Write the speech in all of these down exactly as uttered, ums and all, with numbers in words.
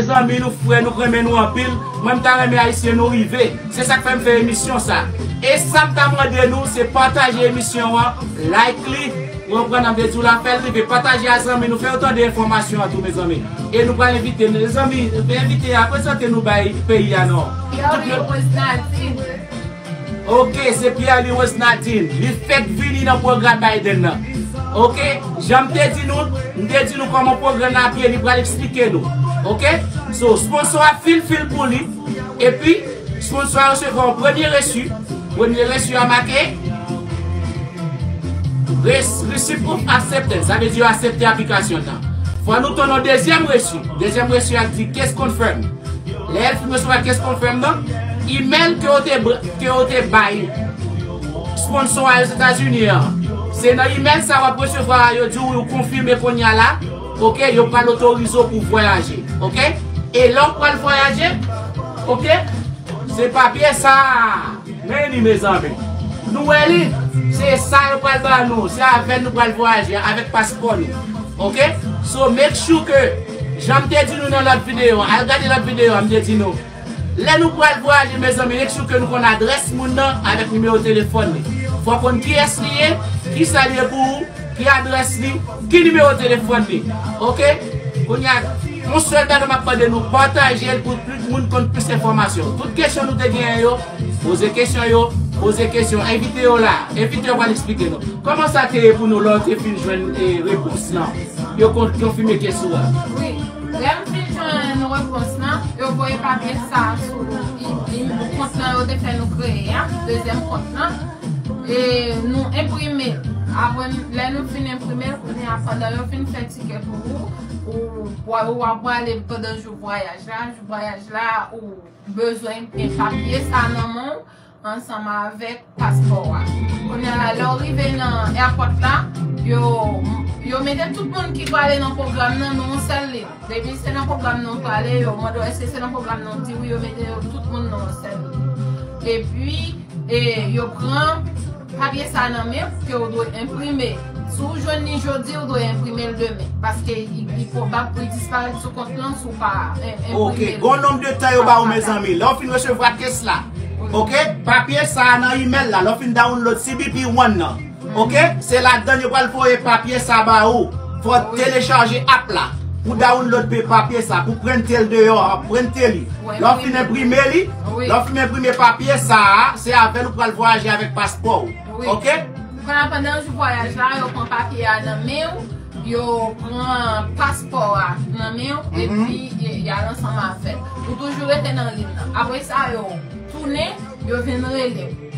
zanmi nou, frè nou, k renmen nou anpil. Mwen, m ta renmen Ayisyen nou rive. Se sa k fè m fè emisyon sa. E sa m ta mande nou, se pataje emisyon an, like li, ou konprann, m vle di w la, fè l rive. Pataje a zanmi nou, fè yo tande enfòmasyon an tou, mezanmi. E nou pral envite, mezanmi, envite a, prezante nou bay peyi a non. Yo, Tout yo- Rose Nadine. Ok, se Pierre Louis Rose Nadine. Li fèk vini nan pwogram Biden nan. Ok, jan m te di nou, m te di nou kòman pwogram nan ap ye, li pral eksplike nou. Ok, so, sponsor a fil fil pou li. Epi, sponsor a resevwa yon premye resi. Premye resi a make res-, receipt of acceptance. Sa vle di yo aksepte aplikasyon nan. Fò nou tann yon dezyèm resi. Dezyèm resi a di case confirm. Lè l fin resevwa case confirm nan, email ke yo te, ke yo te bay sponsor a Ozetazini an. Se nan email sa w ap resevwa, yo di w, ou konfime kounye a la, ok, yo pral otorize w pou vwayaje, ok? E lè w pral vwayaje, ok, se papye sa a. Men li, mezanmi. Nou wè li, se sa yo pral ba nou, se avè l nou pral vwayaje, avèk paspò nou. Ok? So, make sure ke, jan m te di nou nan lòt videyo, al gade lòt videyo a, m te di nou, lè nou pral vwayaje, mezanmi, make sure ke nou konn adrès moun nan avèk nimewo telefòn li. Fò w konn kiyès li ye, kisa li ye pou ou, ki adrès li, ki nimewo telefòn li. Ok? Kounye a, yon sèl bagay m ap mande nou, pataje l pou plis moun konn plis enfòmasyon. Tout kesyon nou te genyen yo, poze kesyon yo, poze kesyon. Envite yo la, envite yo pral eksplike nou. Kòman sa te ye pou nou lè w te fin jwenn, eh, repons lan? Yo kon-, konfime kesyon an. Wi. Lè m fin jwenn repons lan, yo voye papye sa a sou i-, i-, kont lan yo te fè nou kreye a, dezyèm kont lan. E nou enprime l. Apre, lè nou fin enprime l, kounye a, pandan yo fin fè tikè pou ou, ou, ou, ou ap prale pandan jou vwayaj la, jou vwayaj la, ou bezwen gen papye sa nan men w, ansanm avèk paspò a. Kounye a, lè w rive nan airport la, yo, yo mete tout moun ki prale nan pwogram nan, nan yon sèl liy. Depi se nan pwogram nan w prale, yo mande w èske se nan pwogram nan w di wi, yo mete yo tout moun nan yon sèl liy. Epi, e, yo pran papye sa nan men w ke w dwe enprime. Si w jwenn li jodi, w dwe enprime l demen. Paske li, li pwobab pou l disparèt sou kont lan si w pa en-, enprime l. Ok, gon nonb de tan yo ba ou, mezanmi. Lè w fin resevwa case la, ok, papye sa a nan email la, lè w fin download C B P One nan, ok, se ladan yo pral voye papye sa ba ou. Fò w telechaje app la pou download pe-, papye sa, pou prente l deyò, prente li. Lè w fin enprime li, lè w fin enprime papye sa a, se avè l ou pral vwayaje avèk paspò w. Ok? Pandan, pandan jou vwayaj la, yo pran papye a nan men w, yo pran paspò a nan men w, epi y, y al ansanm avè l. Ou toujou rete nan liy nan. Apre sa, yo tounen, yo vin rele w.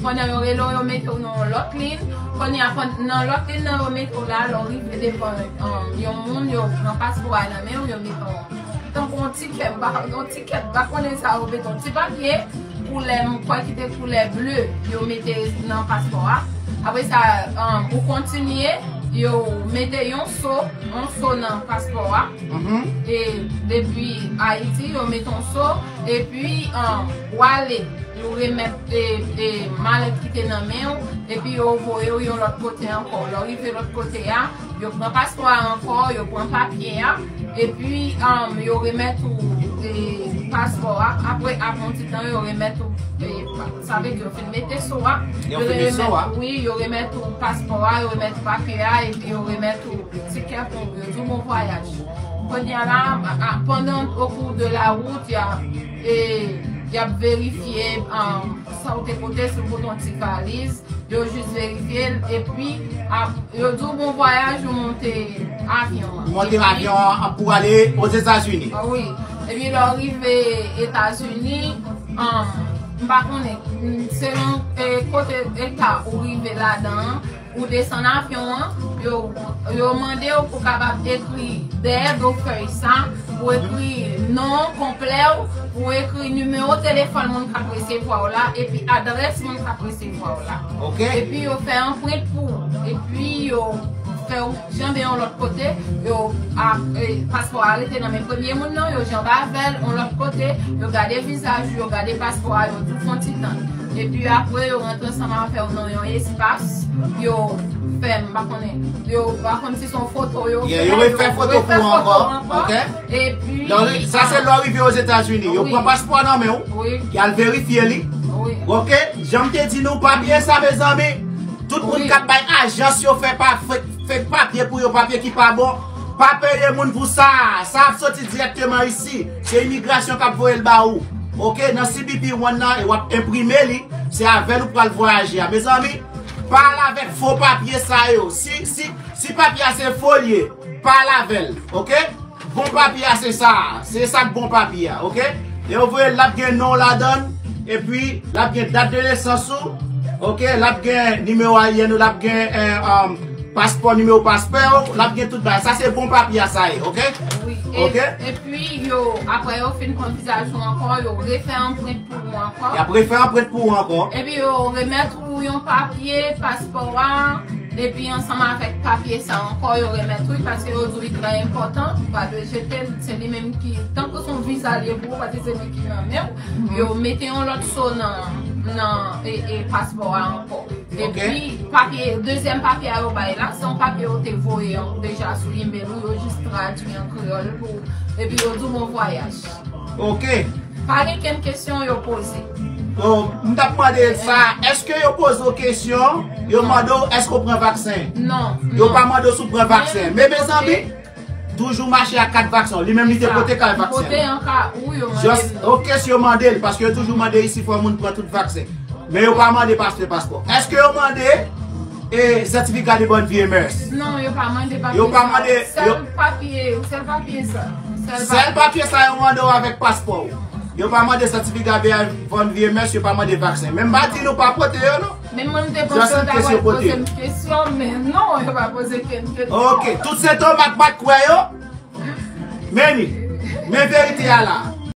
Pandan yo rele w, yo mete w nan yon lòt liy. Kounye a, pandan, nan lòt liy nan, yo mete w la, lè w rive devan, um, yon moun, yo pran paspò a nan men w, yo mete w tankou yon tikè, m pa, yon tikè, m pa konnen sa, yo mete yon ti papye koulè, m kwè ki te koulè ble, yo mete nan paspò a. Apre sa, um, ou kontinye, yo mete yon so, yon so nan paspò a. E depi Ayiti, yo mete yon so, epi, um, w ale, yo remèt, e, e, malèt ki te nan men w, epi yo voye w yon lòt kote ankò. Lè w rive lòt kote a, yo pran paspò a ankò, yo pran papye a, epi, um, yo remèt ou, e, paspò a. Apre, apre yon ti tan, yo remèt ou, e, pa-, sa vle di yo fin mete so a. Yo fin mete so a? Wi, yo remèt ou paspò a, yo remèt ou papye a, epi yo remèt ou tikè pou yo di w bon vwayaj. Kounye a la, a, a, pandan, au cours de la route, y a, e, y ap verifye, um, sa w te pote, si w pote yon ti valiz, yo jis verifye l, epi, a, yo di w bon vwayaj, ou monte avyon an. Ou monte avyon an pou ale Ozetazini. A, wi. Epi lè w rive Etazini, um, m pa konnen, m, selon, e, kote eta ou rive ladan an, ou desann avyon an, yo, yo mande w pou kapab ekri dèyè do fèy sa, ou ekri non konplè w, ou ekri nimewo telefòn moun k ap resevwa w la, epi adrès moun k ap resevwa w la. Ok. Epi yo fè anprent pou ou. Epi yo fè w janbe yon lòt kote, yo a, e, paspò a rete nan men premye moun nan, yo janbe avè l yon lòt kote, yo gade vizaj ou, yo gade paspò a, yo di w fè yon ti tann. Epi apre, yo rantre ansanm avè w nan yon espas, yo fè, m pa konnen. Yo pa konn si se yon foto yo fè, yo refè foto pou ou ankò, ok? Epi sa se lè w rive Ozetazini. Yo pran paspò nan men w, y al verifye li. Ok? Jan m te di nou, papye sa, mezanmi, tout moun k ap bay ajans yo fè pa fèk papye pou yo, papye ki pa bon. Pa peye moun pou sa. Sa ap soti dirèkteman isi. Se imigrasyon k ap voye l ba ou. Ok? Nan C B P One nan, e w ap enprime li. Se avè l ou pral vwayaje a. Mezanmi, pa al avèk fo papye sa yo. Si, si, si papye a se fo l ye, pa al avè l. Ok? Bon papye a se sa. Se sa k bon papye a. Ok? E yo voye l, l ap gen non w ladan l. Epi, l ap gen dat de nesans ou. Ok? L ap gen nimewo alyen ou, l ap gen, eh, um, paspò, nimewo paspò w, l ap gen tout bagay. Sa se bon papye a sa ye, ok? Wi, e- Ok? Epi yo, apre yo fin pran vizaj ou ankò, yo refè anprent pou ou ankò. Y ap refè anprent pou ou ankò. Epi yo remèt ou yon papye, paspò a, epi ansanm avèk papye sa ankò, yo remèt ou, paske yo di w li trè enpòtan, ou pa dwe jete l, se li menm ki, tankou se yon viza l ye pou ou, paske se li ki nan men w, yo mete yon lòt so nan, nan, e, e paspò a ankò. Ok. Epi, papye, dezyèm papye a yo bay la, se yon papye yo te voye an, deja sou email ou, yo jis tradui an kreyòl pou, epi yo di w bon vwayaj. Ok. Pa gen kenn kesyon yo poze. Oh, m t ap mande sa, èske yo poze w kesyon, yo mande w èske w pran vaksen? Non, non. Yo pa mande w si w pran vaksen. Men, mezanmi, toujou mache ak kat vaksen w. Li menm, li te pote kat vaksen. Pote an ka ou yo mande. Just, ok, si yo mande l, paske yo toujou mande isi fò moun pran tout vaksen. Men yo pa mande paspò, paspò. Èske yo mande, eh, sètifika de bòn vi e mès? Non, yo pa mande papye sa. Yo pa mande, sèl papye, sèl papye sa. Sèl papye sa yo mande w avèk paspò w. Yo pa mande sètifika de bòn vi e mès, yo pa mande vaksen. Men m pa di nou pa pote yo, non. Men mwen, m te panse yo ta pral poze m kesyon, men non, yo pa poze m kesyon. Ok, tout se tomat bat kwè yo. Men li, men verite a la.